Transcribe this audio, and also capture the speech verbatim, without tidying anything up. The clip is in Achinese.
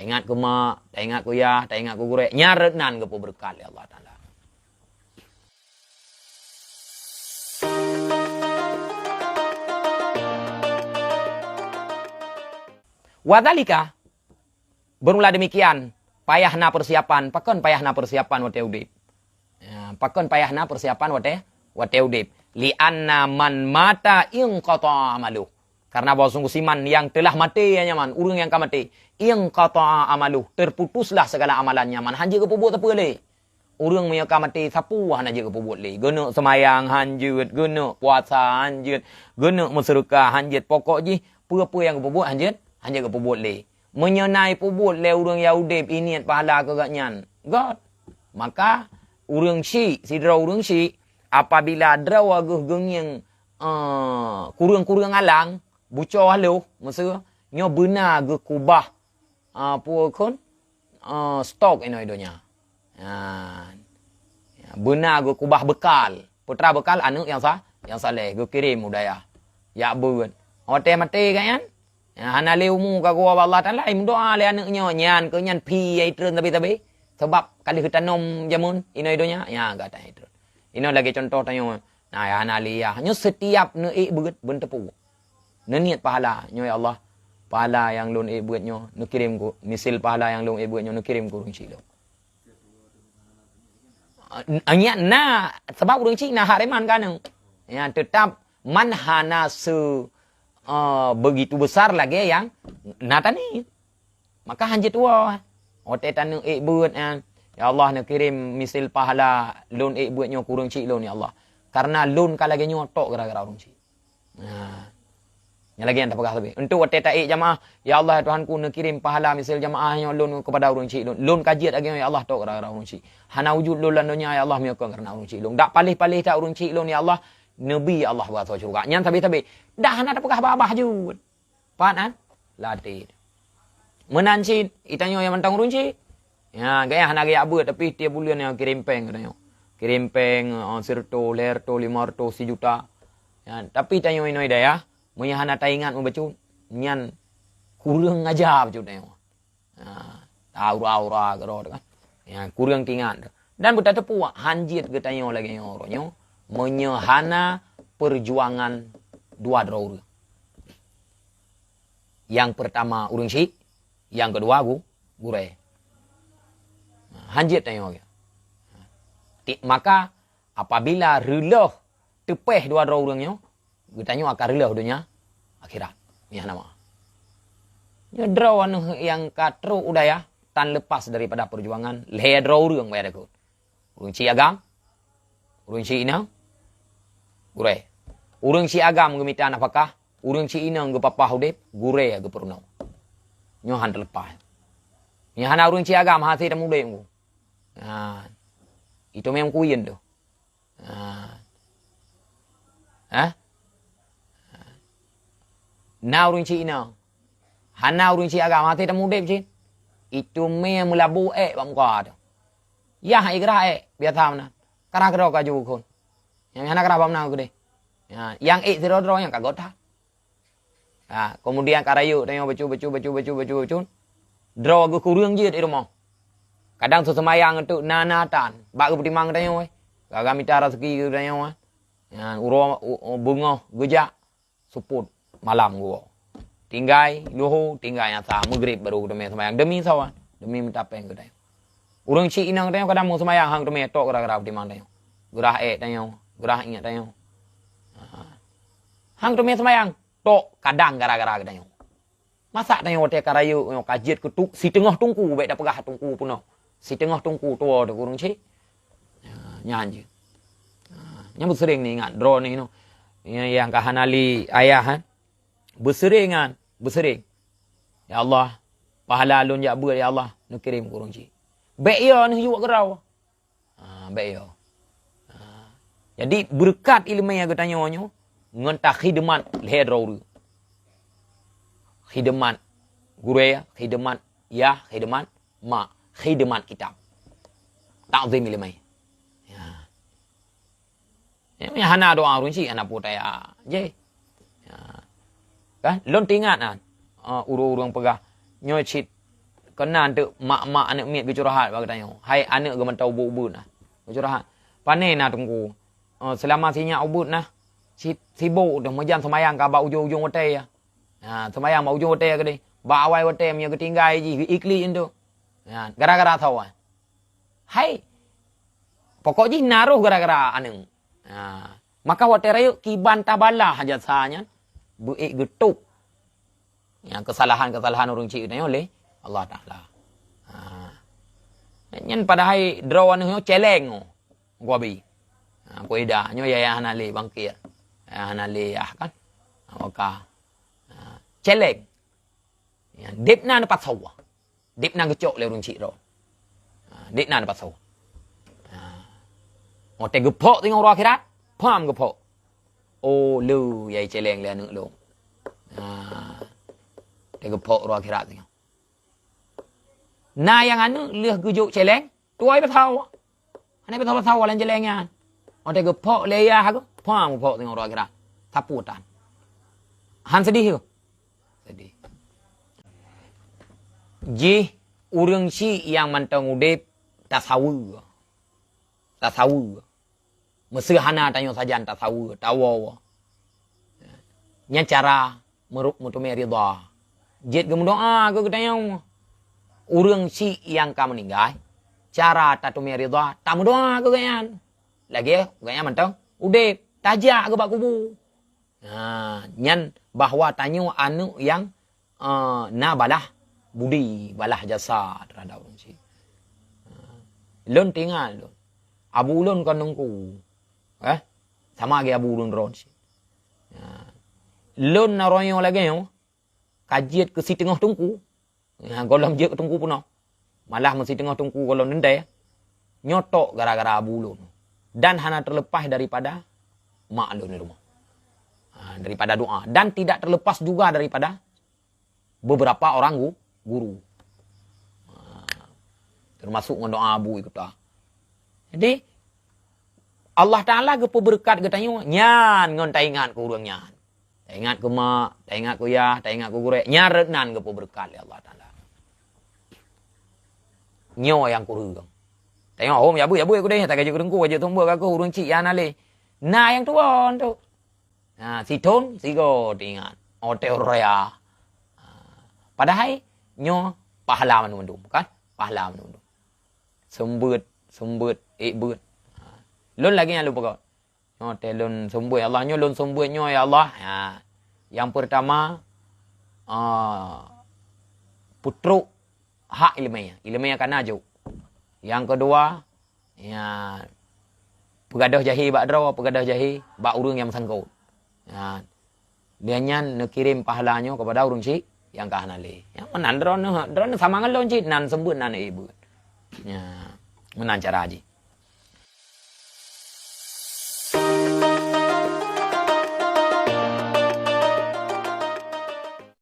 Taingat keu mak, taingat keu yah, taingat keu gurée. Nyan rot nan geupeubeureukat lé Allah Taala. Wa dzalika, beurmula demikian, payah na persiapan. Pakon payah na persiapan watée udeb? Ya, pakon payah na persiapan watée, watée udeb? Li'anna man mata inqata'a amaluh. Karena bahwa sungguh siman yang telah maté, ya nyaman, ureuëng nyang ka maté, inqata'a amaluh, terputuslah segala amalan nyaman, hana jeuet geupeubuet sapeue lé. Ureuëng meunyoe ka maté, sapeue hana jeuet geupeubuet lé. Geuneuk seumayang hana jeuet, geuneuk puasa hana jeuet, geuneuk meuseudeukah hana jeuet. Pokok jih, peue-peue nyang geupeubuet hana jeuet, hana jeuet geupeubuet lé. Meunyoe na ipeubuet lé ureuëng nyang udeb, iniet pahala keu gobnyan, göt. Maka, ureuëng syiek, sidroe ureuëng syiek, apabila droe geuh geungieng, eh, kureueng-kureueng alang, buco haloh, meuseu, nyoe beuna geukubah, eh, peue kon, eh, stok inoe donya. Nyan. Ya, beuna geukubah beukal. Putra beukal aneuëk nyang sa-, nyang saleh, geukirém u dayah. Jak beuet. Watée maté gobnyan, ya, hana lé umu ka geuwoe bak Allah Taala, meudoa lé aneuëk nyoe, nyan keu nyan phi nyang itreun sabe-sabe. Sabab ka lheueh tanom jameun inoe donya, ya, gata itreun. Inoe lagée cuntoh tanyoe. Nah, ya, hana lé yah. Nyoe setiap neuék beuet, beunteupeu. Neuniet pahala, nyoe ya Allah, pahala nyang lôn ék beuet nyoe, neukirém ku, misil pahala nyang lôn ék beuet nyoe, neukirém keu ureuëng syiek lôn. Nyan na, sabab ureuëng syiek na hak reman keu aneuëk. Ya, teutap man hana se-, eh, begitu besar lagée nyang na taniet. Maka hana jeuet tuwoe. Watée taneuék beuet nyan, ya Allah, neukirém misil pahala lôn ék beuet nyoe keu ureuëng syiek lôn, ya Allah. Karena lôn ka lagée nyoe tok gara-gara ureuëng syiek. Nah. Nyang lagée nyan tapeugah sabe. Untuk watée taék jamaah, ya Allah, ya Tuhanku, neukirém pahala misil jamaah nyoe lôn keupada ureuëng syiek lôn. Lôn ka jeuet lagée nyoe, ya Allah, tok gara-gara ureuëng syiek. Hana wujud lôn lam donya, ya Allah, meunyoe kon karena ureuëng syiek lôn. Dak paléh-paléh that ureuëng syiek lôn, ya Allah, neubi Allah bak asoe syeuruga. Nyan sabe-sabe. Dak hana tapeugah babah jeuet. Pat, kan? Latih. Meunan cit, itanyoe nyang mantong ureuëng syiek. Ya, gaya hana gaya beuet, tapi tiep buleuen nyoe kirém péng geutanyoe. Kirém péng, eh, sireutôh, lhée reutôh, limong reutôh, sijuta. Ya, tapi tanyoe inoe dayah, meunyoe hana taingat meubacut, nyan kureueng aja bacut tanyoe. Ha, taura-ura keudroe kan. Ya, kureueng teuingat. Dan beutateupeue, hanjeuet geutanyoe lagée nyoe uroe nyoe, meunyoe hana peujuangan dua droe ureuëng. Nyang peurtama ureuëng syiek, nyang keudua gu-, gurée. Hanjeuet tanyoe lagée. Ti-, maka apabila reuloh teupéh dua droe ureuëng nyoe, geutanyoe akan reuloh donya akhirat. Nyan nama. Nyoe droe aneuëk nyang ka trok u dayah tan lepas daripada peujuangan lhée droe ureuëng bak dayah dikeue. Ureuëng syiek agam, ureuëng syiek inong, gurée. Ureuëng syiek agam geumita nafakah, ureuëng syiek inong geupapah udeb, gurée geupeurunoe. Nyoe han teuleupah. Nyoe hana ureuëng syiek agam hase tamudeb ngon. Ha. Itu memang kuyen tu. Ha. Hah? Na ureuëng syiek inong. Hana ureuëng syiek agam, hase tamudeb cit. Itu mé meulabu ék bak muka tu. Yah ék geurah ék, biasa meunan. Karah keudroe ka ju kon. Nyang hana karah bak meunan keudeh. Ya, nyang ék sidroe-droe nyang ka göt that. Ha, kemudian ka rayeuk tanyoe bacut, bacut, bacut, bacut, bacut, bacut. Droe geukureueng jeuet di rumoh. Kadang seumayang teuk na-na tan. Bak geupeutimang tanyoe, eh. Gaga mita raseuki geutanyoe, eh. Nyan uroe u-, u-, beungoh geujak, seupôt malam geuwoe. Tinggai luho, tinggai asa, meugrib baru geuteumé seumayang. Demi sawa, demi meuta péng geutanyoe. Ureuëng syiek inong tanyoe kadang meuseumayang han teumé tok gara-gara peutimang tanyoe. Geurah ék tanyoe, geurah ingat tanyoe. Ha. Han teumé seumayang, tok kadang gara-gara geutanyoe. Masa tanyoe watée ka rayeuk nyoe ka jeuet keu tu-, siteungoh teungku, bék tapeugah teungku peunoh. Siteungoh teungku tuwoe teuh ureuëng syiek. Ya, nyan jeuet. Ha, nyan beuseuréng ni ingat droe ni noh. Nyang ka hana li ayah, kan? Beuseuréng nyan, beuseuréng. Ya Allah, pahala lôn jak beuet, ya Allah, neukirém keu ureuëng syiek. Bék yo neuh yuek keudroe. Ha, bék yo. Ha. Jadi, beureukat iéleumé geutanyoe nyoe ngon takhideumat lhée droe ureuëng. Khideumat gurée, khideumat yah, khideumat mak, khideumat kitab. Takzim iéleumé. Ya. Ya, hana doa ureuëng syiek, hana peue taya. Jih. Ya. Kan? Lôn teuingat na, eh, ureuëng-ureuëng peugah, nyoe cit Keunan teuk mak-mak aneuk miet geucurhat bak geutanyoe. Hai aneuk geumantong ubeuet-ubeuet nah. Geucurhat. Pane na teungku? Oh, seulama sinyak ubeuet nah. Si, sibok deh meujan seumayang ka bak ujong-ujong watèe ya. Ha, seumayang bak ujong watèe keudeh. Bak awai watèe meunyoe geutinggai jih, geuiklik entu. Ha, gara-gara sawa. Hai. Pokok jih na roh gara-gara aneuk. Ha. Maka watèe rayeuk kiban tabalah jasa nyan, beuék geutôp. Nyang keusalahan-keusalahan ureueng chik geutanyoe lé Allah Taala. Ha. Nyan padahai droe aneuk nyoe celeng nyoe. Gua bi. Ha, ku ida nyoe yah hana lé bangkir. Yah hana lé yah kan. Ha, maka. Ha, celeng. Ya, deb na neupasoe. Deb na geucok lé ureueng chik droe. Ha, deb na neupasoe. Ha. Watèe geuphok teungoh uroe akhirat, pham geuphok. Oh, le yai celeng lé aneuk lôn. Ha. Watèe geuphok uroe akhirat teungoh. Na nyang aneuk lheueh geujok celeng, tuwai pasoe. Hana pasoe-pasoe lam celeng nyan. Watèe geuphok lé yah geuh, pham geuphok teungoh uroe akhirat. Sapeue tan. Han seudeh keuh? Seudeh. Jih ureueng chik nyang mantong udeb tasaweue. Tasaweue. Meuseu hana tanyoe sajan tasaweue, tawoe-woe. Nyan cara meurok meuteumé ridha. Jeuet geumeudoa keu geutanyoe. Ureueng chik nyang ka meuninggai, cara tateumé ridha, tameudoa keu gobnyan. Lagèe gobnyan mantong udeb, tajak keu bak kubu. Ha, nyan bahwa tanyoe aneuk nyang, eh, na balah budi, balah jasa terhadap ureueng chik. Ha, lôn teuingat lôn. Abu lôn kon teungku. Eh? Sama lagèe abu lôn droe chik. Ha. Lôn na uroe nyoe lagèe nyoe, ka jeuet keu siteungoh teungku. Ha, gohlom jeuet keu teungku peunoh. Malah meusiteungoh teungku gohlom teuntèe. Nyoe tok gara-gara abu lôn. Dan hana terlepas daripada mak lôn di rumoh. Ha, daripada doa. Dan tidak terlepas juga daripada beberapa orang gu-, guru. Ha, termasuk ngon doa abu ikeuta. Jadi, Allah Taala geupeubeureukat geutanyoe nyan ngon taingat keu ureueng nyan. Taingat keu mak, taingat keu yah, taingat keu gurèe. Nyan rot nan geupeubeureukat lé Allah Taala. Nyoe nyang kureueng. Tanyoe hom ya bu, ya bu, ya kudeh, tagajok keu teungku, gajeuk tumbok gagoh ureueng chik ya na lé. Na nyang tuwon tu. Ha, sithon, sigoe teuingat. Watèe uroe raya. Ha, padahai nyoe pahala mandum-mandum, kan? Pahala mandum-mandum. Seumeubeuet, seumeubeuet, ék beuet. Ha. Lôn lagèe nyan lôn peugah. Nyoe teuh lôn seumeubeuet, ya Allah, nyoe lôn seumeubeuet nyoe, ya Allah. Ha. Nyang peurtama, ah, peutrok hak ileumèe. Ileumèe ka na jok. Nyang keudua, ya, peugadôh jahé bak droe, peugadôh jahé bak ureueng nyang meusangkot. Ya. Lheueh nyan neukirém pahala nyoe keupada ureueng chik nyang ka hana lé. Ya, meunan droeneuh, droeneuh sama ngon lôn cit, nan seumeubeuet, nan ék beuet. Ya, meunan cara jih.